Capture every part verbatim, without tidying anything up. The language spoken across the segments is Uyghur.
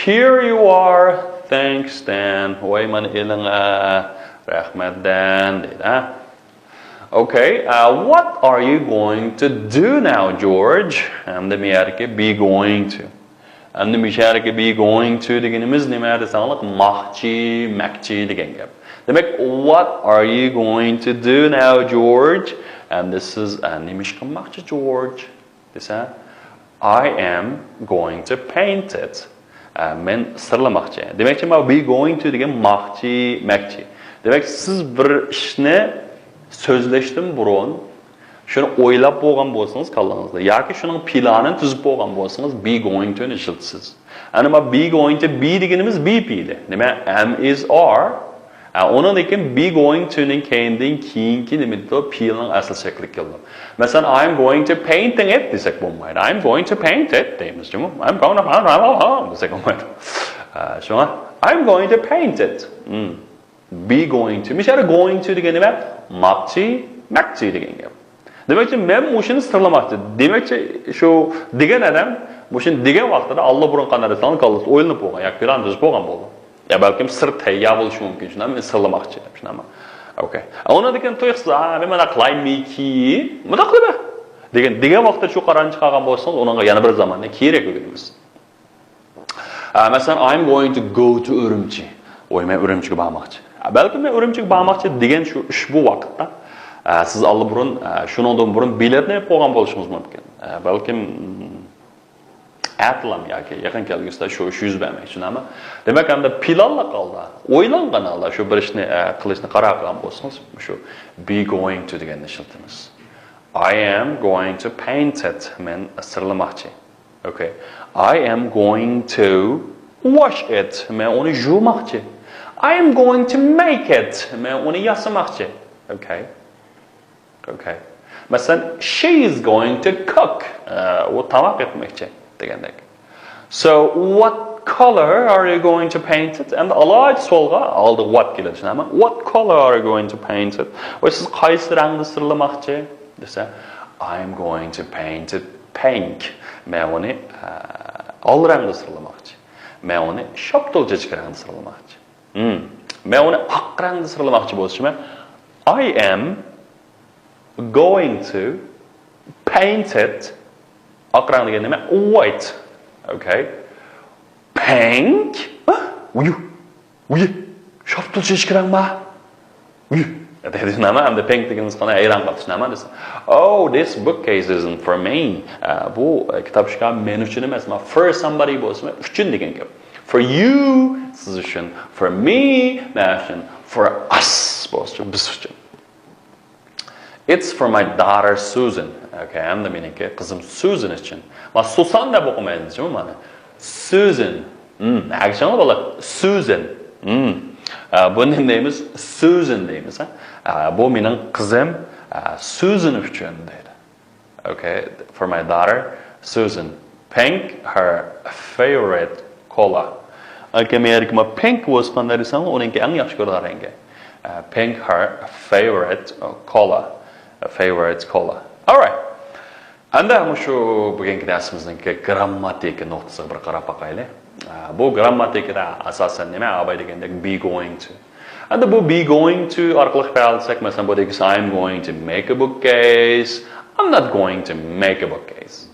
Here you are. Thanks, Dan. ۋاي، مانا ئېلىڭ، ئە، رەھمەت، دەن، دەيدۇ، ھە. Okay, uh, what are you going to do now, George? ئەمدى مۇشۇ يەردىكى be going to. ئەمدى مۇشۇ يەردىكى be going to دېگىنىمىز نېمە دېسەڭلار، ماقچى، مەكچى دېگەن گەپ. دېمەك، what are you going to do now, George? ئەمدى سىز، ئە، نېمە ئىش قىلماقچى، جورج؟ دېسە، I am going to paint it. ئە، مەن سىرلىماقچى. دېمەكچى، مانا be going to دېگەن ماقچى، مەكچى. دېمەك، سىز بىر ئىشنى سۆزلەشتىن بۇرۇن شۇنى ئويلاپ بولغان بولسىڭىز كاللىڭىزدا ياكى شۇنىڭ پىلانىنى تۈزۈپ بولغان بولسىڭىز، be going to نى ئىشلىتىسىز. ئەنە مانا be going to be دېگىنىمىز be پېئىلى. نېمە؟ Am، is، are. ئە، ئۇنىڭدىن كېيىن be going to نىڭ كەينىدىن كېيىنكى نېمە دېدۇق؟ پېئىلنىڭ ئەسلى شەكلىگە كېلىدۇ. مەسىلەن، I'm going to painting it دېسەك بولمايدۇ. I'm going to paint it دەيمىز جۇمۇ. I'm going to دېسەك بولمايدۇ. ئە، شۇڭا I'm going to paint it. Hmm. Be going to. مۇشۇ يەردە going to دېگەن نېمە؟ ماقچى، مەكچى دېگەن گەپ. دېمەكچى، مەن مۇشۇنى سىرلىماقچى. دېمەكچى، شۇ دېگەن ئادەم مۇشۇنى دېگەن ۋاقتىدا ئاللىبۇرۇن قانداق دېسەڭ، كاللىسى ئويلىنىپ بولغان ياكى پىلان تۈزۈپ بولغان بولىدۇ. يا بەلكىم سىر تەييار بولۇشى مۇمكىن، شۇنداقمۇ؟ مەن سىرلىماقچى دەپ، شۇنداقمۇ؟ ئوكەي. ئۇنىڭدىن كېيىن تۇيۇقسىز، ھا، مەن مانا قىلايمىكى، مۇنداق قىلىمەن دېگەن، دېگەن ۋاقىتتا شۇ قارارنى چىقارغان بولسىڭىز، ئۇنىڭغا يەنە بىر زاماننى كېرەك ئۆگىنىمىز. ئە، مەسىلەن، I'm going to go to ئۈرۈمچى. ۋاي، مەن ئۈرۈمچىگە بارماقچى. ئە، بەلكىم مەن ئۈرۈمچىگە بارماقچى دېگەن شۇ ئۇشبۇ ۋاقىتتا، ئە، سىز ئاللىبۇرۇن، ئە، شۇنىڭدىن بۇرۇن بېلەتنى ئېلىپ قويغان بولۇشىڭىز مۇمكىن. ئە، بەلكىم، ئەتىلام ياكى يېقىن كەلگۈسىدە شۇ ئىش يۈز بەرمەكچى، شۇنداقمۇ؟ دېمەك، ئەمدى پىلانلىق ھالدا، ئويلانغان ھالدا شۇ بىر ئىشنى، ئە، قىلىشنى قارار قىلغان بولسىڭىز، شۇ be going to دېگەننى ئىشلىتىمىز. I am going to paint it. مەن سىرلىماقچى. Okay. I am going to wash it. مەن ئۇنى يۇماقچى. I am going to make it. مەن ئۇنى ياسىماقچى. Okay. Okay. مەسىلەن، she is going to cook. ئە، ئۇ تاماق ئەتمەكچى دېگەندەك. So, what color are you going to paint it? ئەمدى ئالاھىدە سوئالغا ئالدى what كېلىدۇ، شۇنداقمۇ؟ What color are you going to paint it? ۋە سىز قايسى رەڭدە سىرلىماقچى؟ دېسە، I'm going to paint it pink. مەن ئۇنى، ئە، ئال رەڭدە سىرلىماقچى. مەن ئۇنى شاپتۇل چېچىكى رەڭدە سىرلىماقچى. Hmm. مەن ئۇنى ئاق رەڭدە سىرلىماقچى بولسىمەن، I am going to paint it. ئاق رەڭ دېگەن نېمە؟ White. Okay. Pink. ھە؟ ۋۇي، ۋۇي. شاپتۇل چېچىكى رەڭما؟ ۋۇي. دېدى، نېمە؟ ئەمدى pink دېگىنىمىز قانداق؟ ھەيران قاپسىز، نېمە دېسە، Oh, this bookcase isn't for me. ئە، بۇ، ئە، كىتاب شۇكا مەن ئۈچۈن ئەمەس، ما for somebody بولسىمۇ، ئۈچۈن دېگەن گەپ. For you، سىز ئۈچۈن. For me، مەن ئۈچۈن. For us بولسىچۇ، بىز ئۈچۈن. It's for my daughter Susan. Okay, ئەمدى مېنىڭكى قىزىم سۇزان ئۈچۈن. ما سۇسان دەپ ئوقۇمايمىز جۇمۇ مانا. سۇزان. Hmm، ئەگىشىڭلار بالىلار. سۇزان. Hmm. ئە، بۇنى نېمە دەيمىز؟ سۇزان دەيمىز، ھە؟ ئە، بۇ مېنىڭ قىزىم، ئە، سۇزان ئۈچۈن دەيدۇ. Okay, for my daughter Susan. Pink her favorite color. ئاكا، مەيەركىما pink بولسا قانداق دېسەڭ، ئۇنىڭكى ئەڭ ياخشى كۆرىدىغان رەڭگى. ئە، pink her favorite، ئە، color. Favorite color. Alright. ئەمدى مۇشۇ بۈگۈنكى دەرسىمىزنىڭكى گرامماتىكا نۇقتىسىغا بىر قاراپ باقايلى. ئە، بۇ گرامماتىكىدا ئاساسەن نېمە؟ ئاۋاي دېگەندەك be going to. ئەمدى بۇ be going to ئارقىلىق ئىپادىلىسەك، مەسىلەن، بۇ دېگۈسى I'm going to make a bookcase. I'm not going to make a bookcase.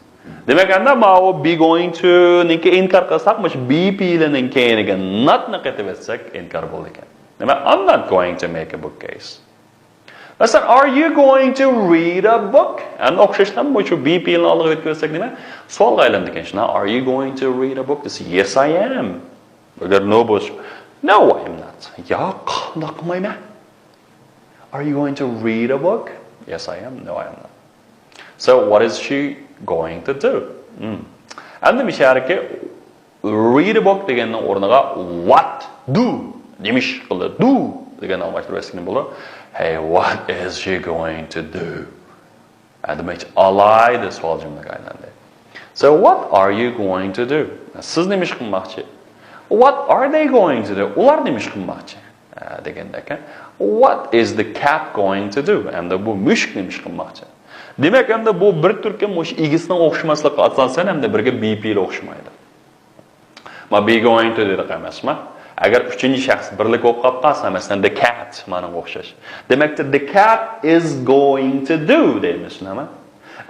دېمەك، ئەمدى ماۋۇ be going to نىڭكى ئىنكار قىلساق، مۇشۇ be پېئىلىنىڭ كەينىگە not نى قېتىۋەتسەك ئىنكار بولىدىكەن. دېمەك، I'm not going to make a bookcase. مەسىلەن، are you going to read a book? ئەمدى ئوخشاشلا مۇشۇ be پېئىلىنى ئالدىغا يۆتكىۋەتسەك نېمە؟ سوئالغا ئايلىنىدىكەن. شۇنداق، are you going to read a book؟ دېسە، yes, I am. ئەگەر no بولسا، no, I am not. ياق، ئۇنداق قىلمايمەن. Are you going to read a book? Yes, I am. No, I am not. So, what is she going to do? Hmm. ئەمدى مۇشۇ يەردىكى read a book دېگەننىڭ ئورنىغا what do، نېمە ئىش قىلىدۇ دېگەننى ئالماشتۇرۇۋەتسەك نېمە بولىدۇ؟ Hey, what is she going to do? ھە، دېمەكچى، ئالاھىدە سوئال جۈملىگە ئايلاندى. So, what are you going to do? سىز نېمە ئىش قىلماقچى؟ What are they going to do? ئۇلار نېمە ئىش قىلماقچى؟ ھە، دېگەندەك، ھە؟ What is the cat going to do? ئەمدى بۇ مۈشۈك نېمە ئىش قىلماقچى؟ دېمەك، ئەمدى بۇ بىر تۈركۈم مۇشۇ ئىگىسىنىڭ ئوخشىماسلىقى ئاساسەن ئەمدى بىرگە be پېئىلى ئوخشىمايدۇ. ما be going to دېدۇق ئەمەسما؟ ئەگەر ئۈچىنچى شەخس بىرلىك بولۇپ قالىپ قالسا، مەسىلەن، the cat مانىڭغا ئوخشاش. دېمەكتە، the cat is going to do دەيمىز، شۇنداقمۇ؟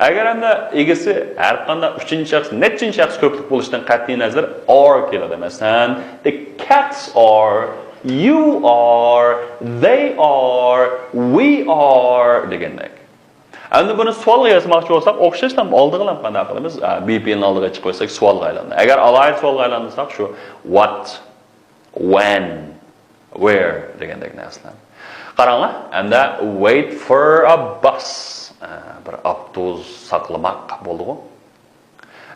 ئەگەر ئەمدى ئىگىسى ھەر قانداق ئۈچىنچى شەخس، نەچچىنچى شەخس كۆپلۈك بولۇشتىن قەتئىي نەزەر، are كېلىدۇ. مەسىلەن، the cats are، you are، they are، we are دېگەندەك. ئەمدى بۇنى سوئالغا ياسىماقچى بولساق، ئوخشاشلا ئالدىغىلا قانداق قىلىمىز؟ بىپىنى ئالدىغا چىقىۋەتسەك سوئالغا ئايلىنىدۇ. ئەگەر ئالاھىدە سوئالغا ئايلاندۇرساق، شۇ what، when، where دېگەندەك نەرسىلەر. قاراڭلار، ئەمدى wait for a bus. بىر ئاپتوبۇس ساقلىماق بولدىغۇ.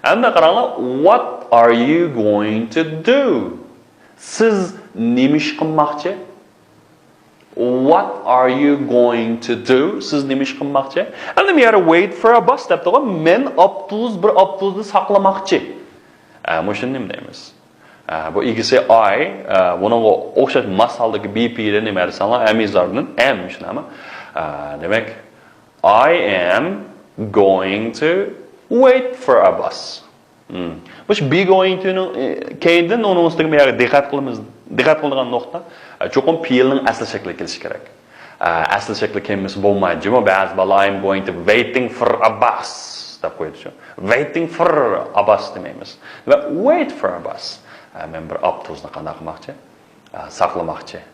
ئەمدى قاراڭلار، what are you going to do؟ سىز نېمە ئىش قىلماقچى؟ What are you going to do? سىز نېمە ئىش قىلماقچى؟ ئەمدى بۇ يەردە wait for a bus دەپتىغۇ، مەن ئاپتوبۇس، بىر ئاپتوبۇسنى ساقلىماقچى. ئە، مۇشۇنى نېمە دەيمىز؟ ئە، بۇ ئىگىسى I، ئە، بۇنىڭغا ئوخشاش ماس ھالدىكى بىپىدىن نېمە دېسەڭلار، ئەمىزاردىن ئەم شۇنداقمۇ؟ ئە، دېمەك، I am going to wait for a bus. مم. مۇشۇ be going to نىڭ، ئى، كەينىدىن ئۇنىڭ ئۈستىگە بۇ يەرگە دىققەت قىلىمىز، دىققەت قىلىدىغان نۇقتا، ئە، چوقۇم پېئىلنىڭ ئەسلى شەكلى كېلىشى كېرەك. ئە، ئەسلى شەكلى كەلمىسە بولمايدۇ. جۇمۇ بەزى بالىلار I'm going to waiting for a bus دەپ قويىدۇ شۇ. Waiting for a bus دېمەيمىز. ۋە wait for a bus. ئە، مەن بىر ئاپتوبۇسنى قانداق قىلماقچى؟ ئە، ساقلىماقچى.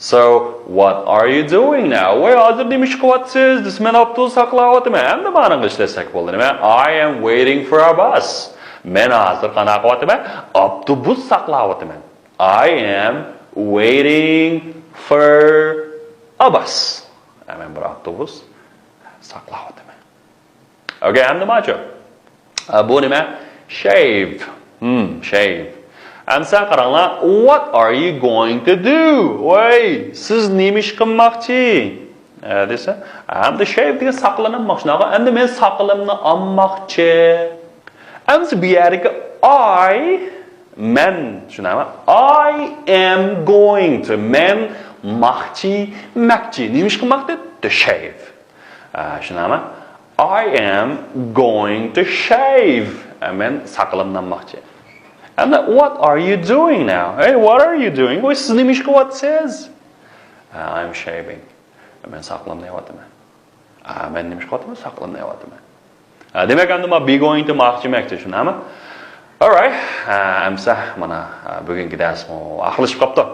So, what are you doing now? ۋاي، ھازىر نېمە ئىش قىلىۋاتىسىز؟ دېسە، مەن ئاپتوبۇس ساقلاۋاتىمەن. ئەمدى مانىڭغا ئىشلەتسەك بولدى. نېمە؟ I am waiting for a bus. مەن ھازىر قانداق قىلىۋاتىمەن؟ ئاپتوبۇس ساقلاۋاتىمەن. I am waiting for a bus. مەن بىر ئاپتوبۇس ساقلاۋاتىمەن. ئوكەي، ئەمدى ماچۇ. ئە، بۇ نېمە؟ Shave. Hmm, shave. ئەمسە قاراڭلار، what are you going to do? ۋاي، سىز نېمە ئىش قىلماقچى؟ ئە، دېسە، ئەمدى shave دېگەن ساقلىنىماق، شۇنداققۇ؟ ئەمدى مەن ساقىلىمنى ئالماقچى. ئەمسە بۇ يەردىكى I، مەن، شۇنداقمۇ؟ I am going to، مەن ماقچى، مەكچى. نېمە ئىش قىلماقچى؟ To shave. ئە، شۇنداقمۇ؟ I am going to shave. ئە، مەن ساقىلىمنى ئالماقچى. ئەمدى، what are you doing now? Hey, what are you doing? ۋاي، سىز نېمە ئىش قىلىۋاتىسىز؟ ئە، I'm shaving. مەن ساقىلىمنى ئېلىۋاتىمەن. ئە، مەن نېمە ئىش قىلىۋاتىمەن؟ ساقىلىمنى ئېلىۋاتىمەن. ئە، دېمەك، ئەمدى ما be going to ماقچى مەكچى، شۇنداقمۇ؟ Alright. ئە، ئەمسە، مانا، ئە، بۈگۈنكى دەرسمۇ ئاخىرلىشىپ قاپتۇ.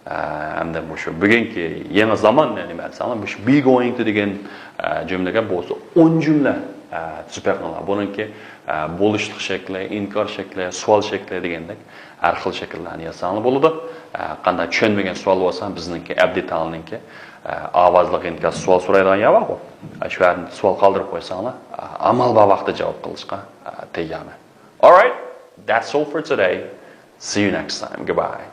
ئە، ئەمدى مۇشۇ بۈگۈنكى يېڭى زامان، نېمە دېسەڭلار، مۇشۇ be going to دېگەن، ئە، جۈملىگە بولسا ئون جۈملە، ئە، تۈزۈپ بېقىڭلار. بۇنىڭكى، ئە، بولۇشلۇق شەكلى، ئىنكار شەكلى، سوئال شەكلى دېگەندەك ھەر خىل شەكىللەرنى يازساڭلار بولىدۇ. ئە، قانداق چۈشەنمىگەن سوئال بولسا، بىزنىڭكى ئەبدىتالنىڭكى، ئە، ئاۋازلىق ئىنكاس سوئال سورايدىغان يەر بارغۇ. ئە، شۇ يەردىن سوئال قالدۇرۇپ قويساڭلار، ئە، ئامال بار ۋاقىتتا جاۋاب قىلىشقا، ئە، تەييارمەن. Alright, that's all for today. See you next time. Goodbye.